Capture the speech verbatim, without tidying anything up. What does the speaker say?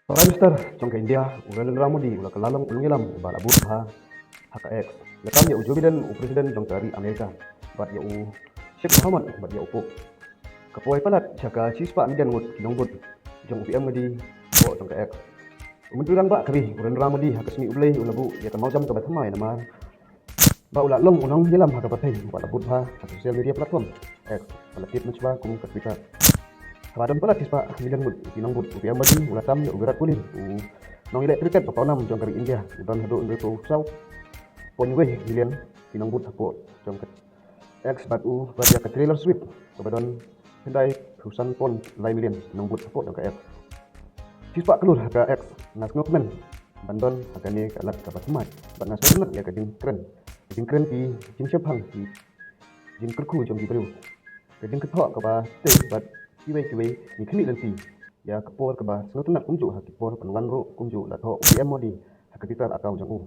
Prime Minister jong ka India, u Narendra Modi, u la kylla long u nongïalam uba la bud bha ha ka X. La tam ïa u Joe Biden, u President jong ka ri America, bad ïa u Sheikh Mohammed bad ïa u Pope. Ka poi palat sha ka shispah million ngut ki nongbud jong u P M Modi hapoh jong ka X. U Myntri Rangbah ka ri, u Narendra Modi, ha ka sngi U Blei u la buh ïa ka mawjam kaba thymmai namar ba u la long u nongïalam ha ka pyrthei uba la bud bha ha ka social media platform X, ba la tip mynshwa kum ka Twitter. Haba don palat shispah million ngut ki nongbud, u P M Modi u la tam ïa u Virat Kohli, u nongïaleh cricket ba pawnam jong ka ri India, u don haduh hynriewphew saw point wei million ki nongbud hapoh jong ka X, bad u bad ïa ka Taylor Swift kaba don khyndaiphew san point lai million ki nongbud hapoh jong ka X. Shispah klur ha ka X, nga sngewkmen ban don ha kane ka lad kaba thymmai, bad nga sngewtynnat ïa ka jingkren, ka jingkren ki jingshemphang, ki jingkyrkhu jong ki briew, ka jingkynthoh kaba tei, bad kiwei kiwei ngi khmih lynti ïa ka por kaba sngewtynnat kumjuh ha ki por ban wan ruh kumjuh, la thoh u P M Modi ha ka Twitter account jong u.